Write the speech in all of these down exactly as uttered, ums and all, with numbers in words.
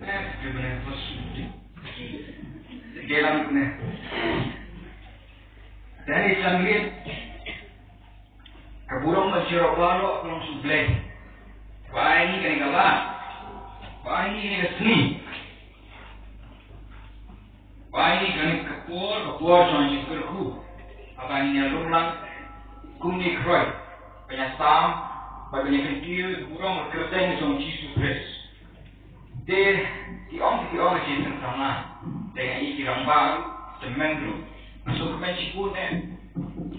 Te ngi jan miet ka burom ba syrop baroh ka long sha U Blei. Ba ai ngi kane ka lad, ba ai ngi kane ka sngi, ba ai ngi kane ka por, ka por jong ka jingkyrkhu. Haba ngi ïalum lang kum ki khroi, ban ïasam bad ban ïakyntiew ïa ka burom bad kyrteng jong U Jisu Khrist. Te ki ong, ki ong ki samla, te nga ïohi ki rangbah ruh, tymmen ruh. Nga sngewkmen shibun eh.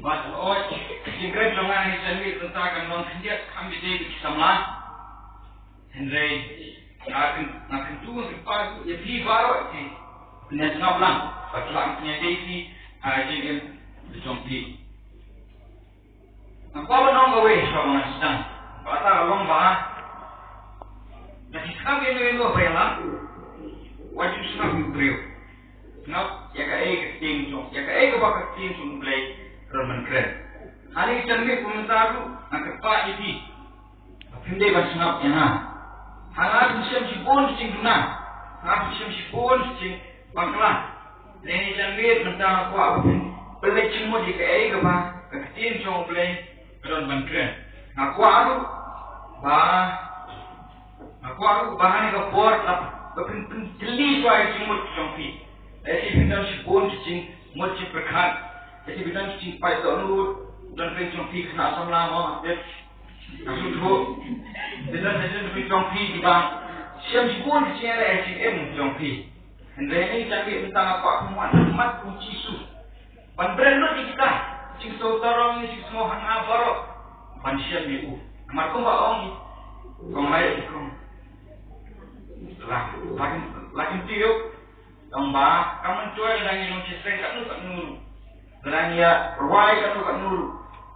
Bad oi, ka jingkren jong nga ha kane ka miet mynta kan long khyndiat kham ïadei bad ki samla. Hynrei nga kyn, nga kyntu, nga kyrpad ïa phi baroh, phi pynïasngap lang bad lah pynïadei phi ha ka jingim jong phi. Nga kwah ban ong kawei shuwa ba ngan sdang. Kata ka long ba, lada phi sngap ïa kano kano ba ïalam, wat shu sngap ïa u briew. Sngap ïa kaei ka ktien jong, ïa kaei kaba ka ktien jong U Blei ka don ban kren. Ha kane ka miet mynta ruh nga kyrpad ïa phi, phin dei ban sngap ïa nga. Ha nga phin shem shibun ka jingduna, ha nga phin shem shibun ka jingbakla. Hynrei ha kane ka miet mynta nga kwah ba phin pynleit jingmut ïa kaei kaba ka ktien jong U Blei ka don ban kren. Nga kwah ruh ba, nga kwah ruh ba ha kane ka por ba phin, phin pyntylli shuwa ïa ka jingmut jong phi. Lehse phin don shibun ka jingmut jingpyrkhat, lehse phin don ka jingpait dohnud, don phi jong phi khynnah samla mo, Nga sngewthuh. Phi don, phi don, phi jong phi kiba shem shibun ki jingeh ha ka jingim jong phi. Hynrei ha kane ka miet mynta nga kwah phin wan ha khmat U Jisu ban bret lut ïa kita ki jingsngewsarong, ki jingsngewhangha baroh, ban shem ïa u. Namar kumba ong i Kong Lai, i Kong La, La, La Kyntiew. Tang ba kam myntoi lada ngi long shisien katno katno ruh, lada ngi ïa rwai katno katno ruh,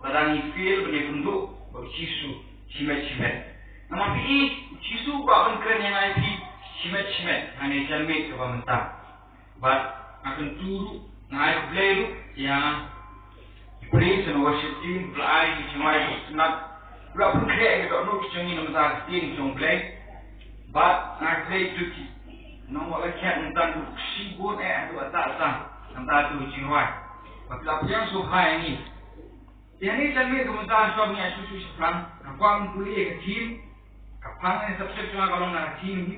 lada ngi fail ban ïakynduh bad U Jisu shimet shimet. Namar phi i, U Jisu u kwah ban kren ïa nga ïa phi shimet shimet ha kane ka janmiet kaba mynta. Bad nga kyntu ruh, nga ai khublei ruh ïa Praise and worship team, ba la ai ki jingrwai ba sngewtynnat, ba la pynkhreh ïa ka dohnud ka jong ngi na ka bynta ka ktien jong U Blei. Bad nga khublei ïa ki nongwad la khet mynta, ki shibun eh haduh katta katta na ka bynta ka jingrwai. Bad ki la pdiang sngewbha ïa ngi. Te hangne janmiet ka mynta, shuwa ba ngi ïa shu shu shaphrang, nga kwah ban pule ïa ka theme. Ka phang ne subject jong nga ka long na ka theme hi.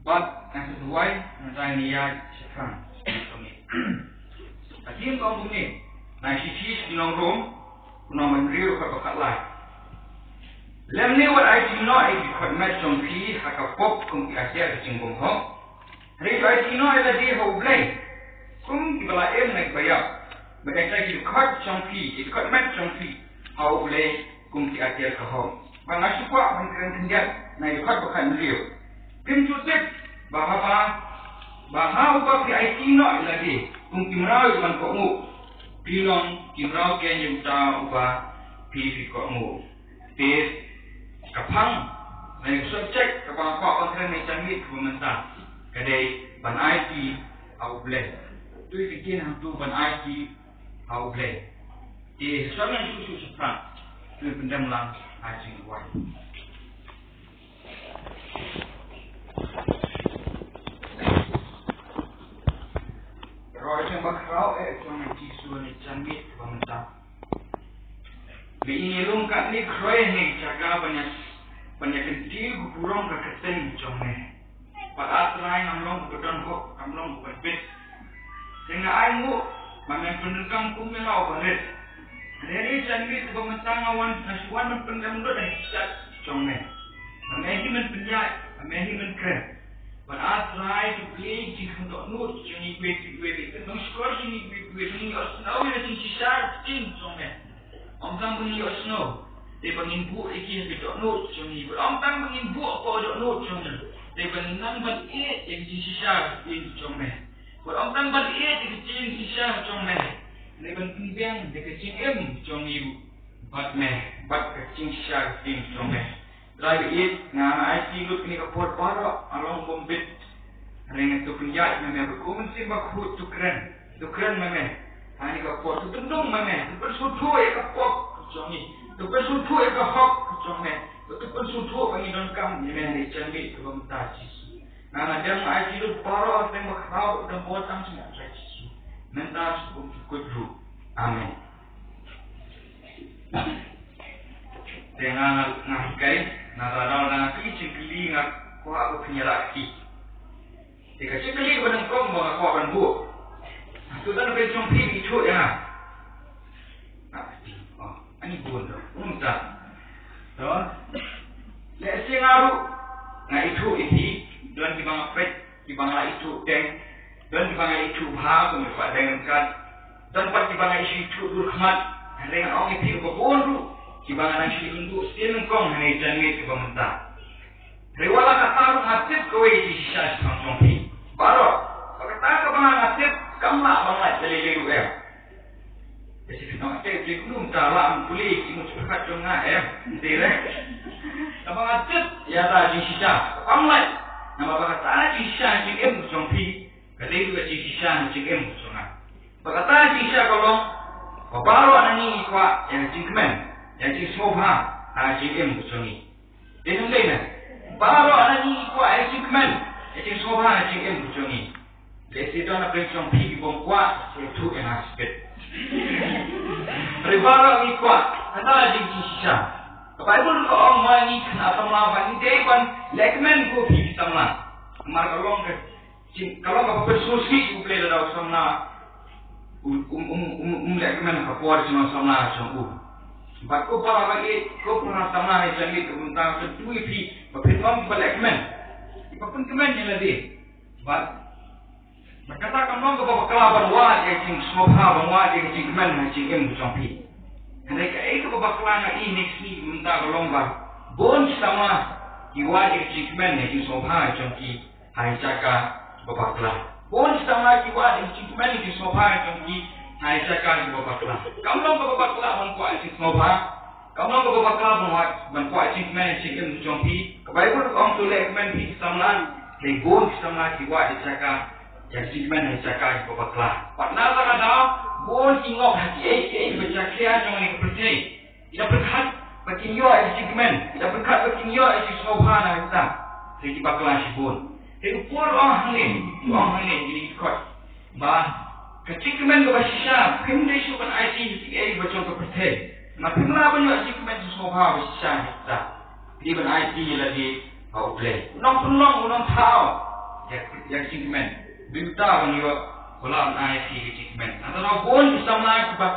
Bad nga sa duwai, nga sa ïa shaphrang. Ka theme ka ong kumne, na ka shithi sha ki nong Rom, lynnong ba hynriew, dkhot ba khatlai. Lymne wat aiti noh ïa ki dkhot met jong phi ha ka pop kum ki atiar ka jingbymhok. Hynrei to aiti noh ïa lade ha U Blei kum kiba la im na kiba ïap. Bad aiti ki dkhot jong phi, ki dkhot met jong phi ha U Blei kum ki atiar ka hok. Bad nga shu kwah ban kren khyndiat na ki dkhot ba khathynriew. Phim ju tip ba haba, ba ha uba phi aiti noh ïa lade kum ki mraw ïa ban kohnguh, phi long ki mraw keiñ ïa uta uba phi, phi kohnguh. Te ka phang ne ka subject kaba nga kwah ban kren ha ka janmiet kaba mynta ka dei ban aiti ha U Blei. To ïa ka ktien hangto ban aiti ha U Blei. Te shuwa ngan shu shu shaphrang, to pyndem lang ha ka jingduwai. Roi jong ba khraw eh jong ngi, Jisu, ha ka janmiet kaba mynta. Ba ngi ïalum katne khroi ha kane ka jaka ban ïa, ban ïakyntiew ka burom ka kyrteng jong me. Bad A Trai, ngam long uba don hok, ngam long uba bit. Te nga ainguh ba men pyndonkam kum me, nga uba rit. Hynrei ha kane ka janmiet kaba mynta nga wan, nga shu wan ban pyndem lut ha ka jingïaid jong me. Ba me hi men pynïaid, ba me hi men kren. Bad A Trai, to plie ïa ka jingkhang dohnud jong ngi iwei pa iwei, ba ngi shkor jong ngi iwei pa iwei, ba ngi ïohsngew ïa ka jingshisha ka ktien jong me. Ym tang ba ngin ïohsngew, te ba ngin buh ïa ki ha ka dohnud jong ngi. Bad ym tang ba ngin buh ha ka dohnud jong ngi, te ba ngin nang ban ïeit ïa ka jingshisha ka ktien jong me. Bad ym tang ban ïeit ïa ka jingshisha jong me, te ban pynbiang ïa ka jingim jong ngi bad me, bad ka jingshisha ka ktien jong me. Trai baieit, nga aiti lut kane ka por baroh, nga long bym bit. Hynrei nga to pynïaid ma me, bad ko Mynsiem Bakhuid to kren, to kren ma me. Ha kane ka por to pyndonkam ma me, to pynsngewthuh ïa ka pop ka jong ngi, to pynsngewthuh ïa ka hok ka jong me, to pynsngewthuh ba ngi donkam ïa me ha kane ka janmiet kaba mynta, Jisu. Nga nga dem nga aiti lut baroh ha ka teng ba khraw, u dang bor tang sha nga, Trai Jisu. Mynta sha kum ki kut ruh. Amen. Te nga nga hikai, na ka daw na ki jingkylli nga kwah ba phin ïarap ki. Te ka jingkylli ba nyngkong ba nga kwah ban buh. Hato don uwei jong phi ba ithuh ïa nga? Ah, oh, ani bun to. Kumta. To. Lehse nga ruh nga ithuh ïa phi, don kiba nga peit, kiba nga ithuh teng, don kiba nga ithuh bha kum i Bah Deng Ryngkat, don pat kiba nga ithuh dur khmat. Hynrei nga ong ïa phi ba bun ruh kiba nga nang shu ïakynduh sien nyngkong hangne janmiet kaba mynta. Hynrei wat la katta ruh nga tip kawei ka jingshisha shaphang jong phi baroh. Bad kata kaba nga tip kam lah ban lait lei lei ruh em. Te shu pynlong te phi kumno mynta lah ban pule ki mut pyrkhat jong nga em. Te re. Kaba nga tip ïa ka jingshisha kam lait. Namar ba kata jingshisha jingim jong phi ka dei ruh ka jingshisha jingim jong nga. Ba kata jingshisha ka long ba baroh na ngi ngi kwah ïa ka jingkmen, ïa ka jingsngewbha ha ka jingim jong ngi. Te nang dei na baroh na ngi ngi kwah ïa ka jingkmen, ïa ka jingsngewbha ha ka jingim jong ngi. Lehse don na pdeng jong phi ki bym kwah, sa ïathuh ïa nga sha phi. Hynrei baroh ngi kwah, kata la dei ka jingshisha. Ka Baibl ka ong ma ngi khynnah samla ba ngi dei ban lehkmen kum phi ki samla. Namar ka long ka jing, ka long kaba pynsngewsih ïa U Blei lada u samla um, um, um, um, um lehkmen ha ka por jong u samla jong u. Bad ko para ba ïeit, ko para samla ha janmiet, ka bynta ka tu ïa phi ba phin long kiba lehkmen, kiba pynkmen ïa lade. Bad, bad kata kam long kaba bakla ban wad ïa ka jingsngewbha, ban wad ïa ka jingkmen ha ka jingim jong phi. Hynrei kaei kaba bakla nga ïohi ne ka sngi mynta ka long ba bun ki samla ki wad ïa ka jingkmen ïa ka jingsngewbha jong ki ha ka jaka kaba bakla. Bun ki samla ki wad ïa ka jingkmen ïa ka jingsngewbha jong ki ha ka jaka kaba bakla. Kam long kaba bakla ban kwah ïa ka jingsngewbha. Kam long kaba bakla ban wad, ban kwah ïa ka jingkmen ha ka jingim jong phi. Ka Baibl ka ong to lehkmen phi ki samla. Hynrei bun ki samla ki wad ïa ka jaka, ïa ka jingkmen ha ka jaka kaba bakla. Bad na kata ka daw bun ki ngop ha kiei kiei ba jakhlia jong kane ka pyrthei. Ki da pyrkhat ba kin ïoh ïa ka jingkmen, ki da pyrkhat ba kin ïoh ïa ka jingsngewbha na kata. Te ki bakla shibun. Te u Paul u ong hangne, u ong hangne ha kine ki dkhot ba ka jingkmen kaba shisha phim dei shuh ban aiti ïa kiei ba jong ka pyrthei. Namar phim lah ban ïoh ïa ka jingkmen, jingsngewbha ba shisha na kata. Phi dei ban aiti ïa lade ha U Blei. U nongpynlong, u nongthaw ïa, ïa ka jingkmen. Bad uta ban ïoh, u lah ban aiti ïa ka jingkmen. Nangta bun ki samla kiba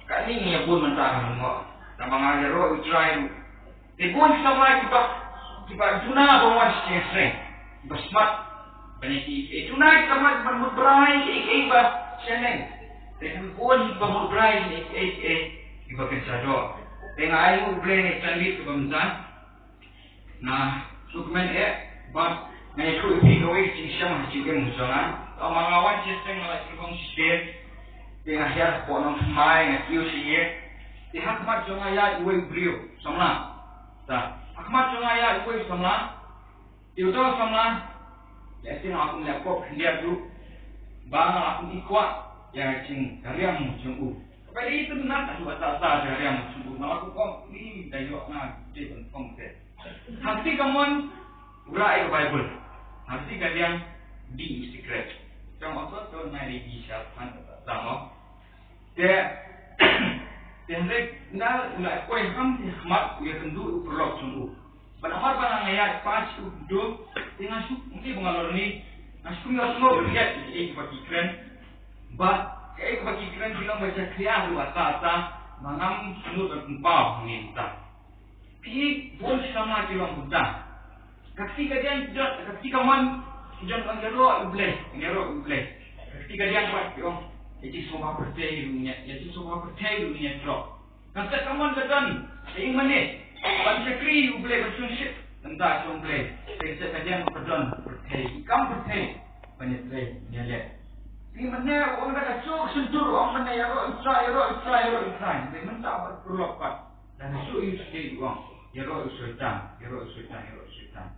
Kane ngi ïa bun mynta ha lyngngoh. Tang ba nga ïaroh ïa U Trai ruh. Te bun ki samla kiba, kiba duna ban wan sha jingïaseng, kiba smat ban ïa kiei kiei. Duna ki samla kiba mut brai ïa kiei kiei ba shaneng. Te bun kiba mut brai ïa kiei kiei kiba pynshah doh. Te nga ai nguh U Blei ïa kane ka janmiet kaba mynta. Nga sngewkmen eh ba nga ïathuh ïa phi kawei ka jingshem ha ka jingim jong nga. Tang ba nga wan sha seng nga la sngewbha shisien. Te nga hiar hapoh nongthymmai, nga kiew sha ïing. Te ha khmat jong nga ïaid uwei u briew samla. Ta, ha khmat jong nga ïaid uwei u samla. Te uta u samla, lehse nga la kum leh pop khyndiat ruh ba nga la kum i kwah ïa ka jingkariang jong u. Kaba ïa itynnat ha ka jingïaseng jingkariang jong u, nga la kum ong, i da ïoh nga dei ban ong te. Ha kti kamon u rah ïa ka Baibl. Ha kti kadiang dih u sikret. Jong ong to, to nai dei dih sha than ka tang mo. Te, te hynrei nda u la poi ha khmat u ïakynduh u paralok jong u. Bad namar ba nga ïaid pat sha u dum, te nga shu, te ba nga lor ni, nga shu ïohsngew ïa kiei kiba ki kren. Bad kiei kiba ki kren ki long ba jakhlia ruh ata ata, ba ngam sngewthuh ban pynpaw hangne mynta. Phi, bun ki samla ki long kumta. Ka kti kadiang ki don, ka kti kamon ki don ong ïaroh ïa U Blei, ïaroh ïa U Blei. Ka kti kadiang pat ki ong ïa jingsngewbha pyrthei ruh ngi, ïa jingsngewbha pyrthei ruh ngi ïaroh. Ka kti kamon ka don ïa i mane ban shakri ïa U Blei, ban shongshit bynta jong U Blei. Ka kti kadiang ka don pyrthei, kam pyrthei ban ïatrei ïaleh. Phi, mane u ong da ka jong ka shyntur, u ong mane ïaroh ïa U Trai, ïaroh ïa U Trai, ïaroh ïa U Trai. Te mynta bad paralok pat. Lada shu ïa u sdei u ong, ïaroh ïa u Soitan, ïaroh ïa u Soitan, ïaroh ïa u Soitan.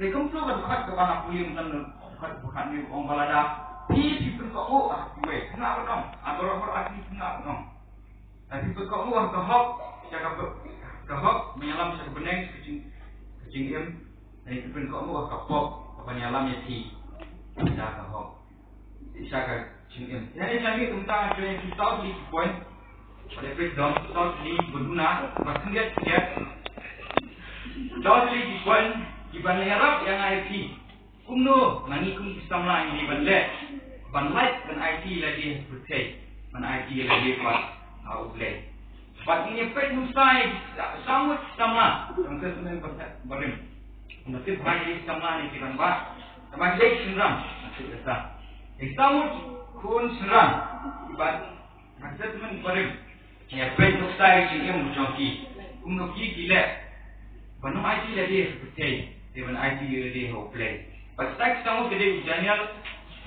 Te kumta ka dkhot kaba ha Paul mynta, dkhot ba khatni u ong ba lada phi, phi pynkohnguh ha kiwei, khynnah ban ong, ha baroh baroh phi khynnah ban ong. Lada phi pynkohnguh ha ka hok, sha ka, ka hok ban ïalam sha ka bneng, sha ka jing, ka jingim, lada phi pynkohnguh ha ka pop, kaba ïa Lam ïa phi da ka hok. Sha ka jingim. Ïa ne jingim kumta, jingim ki saw tylli ki point. Ba dei peit dong saw tylli ba duna ba khyndiat khyndiat. Saw tylli ki point kiban ïarap ïa nga ïa phi. Kumno ma ngi kum ki samla ngi ban leh ban lait ban aiti lade ha pyrthei, ban aiti lade bad ha U Blei. Bad ngi ïa peit nusai saw ngut samla jong ka snem ba rim. Kumba tip ba ngi samla ne ki rangbah, ba ngi dei shynrang. Ngi saw ngut khun shynrang bad ha ka snem ba rim. Ïa peit nusai jingim jong ki. Kumno ki ki leh ban ym aiti lade ha pyrthei, te ban aiti lade ha U Blei. Bad sa ki saw ngut ka dei u Daniel,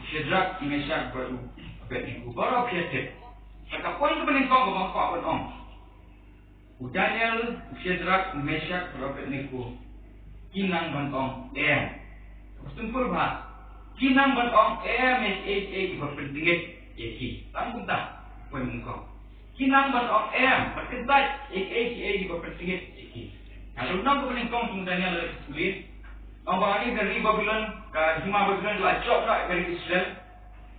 u Shadrak, u Meshak bad u Abednego. Baroh phi ïa tip. Sa ka point kaba nyngkong kaba nga kwah ban ong. U Daniel, u Shadrak, u Meshak bad u Abednego ki nang ban ong em. Kaba sympat bha. Ki nang ban ong em ïa kiei kiei kiba pyntngit ïa ki. Tang kumta. Point nyngkong. Ki nang ban ong em, ban kyntait ïa kiei kiei kiba pyntngit ïa ki. Nga shu nang kaba nyngkong jong u Daniel lada phi pule. Ong ba kane ka ri Babilon, ka hima Babilon ka la jop noh ïa ka ri Israel.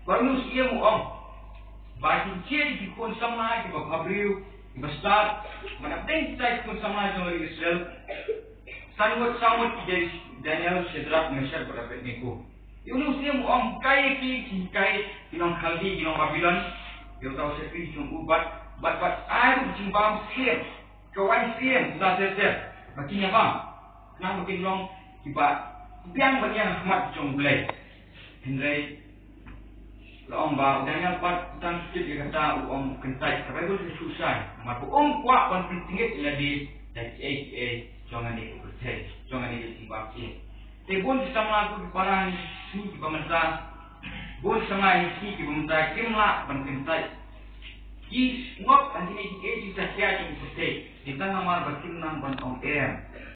Bad une u syiem u ong ba ki jied ki khun samla kiba bhabriew, kiba stad, ba na pdeng kita ki khun samla jong ka ri Israel. San ngut, san ngut ki dei Daniel, Shadrak, Meshak bad Abednego. Ïa une u syiem u ong, hikai ïa ki, ki hikai ki long Khaldi, ki long Babilon. Ïa uta u shakri jong u bad, bad, bad ai ruh ka jingbam syiem, ka waiñ syiem, uta ter ter, ba kin ïa bam. Khnang ba kin long kiba biang ban ïeng ha khmat jong U Blei. Hynrei la ong ba u Daniel pat tang kit ïa kata, u ong kyntait, ka Baibl ka shu shai. Namar ba um kwah ban pyntngit ïa lade da kiei kiei jong kane ka pyrthei, jong kane ka jingbam syiem. Te bun ki samla ko ki para ngi sngi kiba mynta, bun samla ngi sngi kiba mynta kim lah ban kyntait. Ki ngop ha kine kiei kiei ki jingsatia jong ka pyrthei. Te tang namar ba kim nang ban ong em.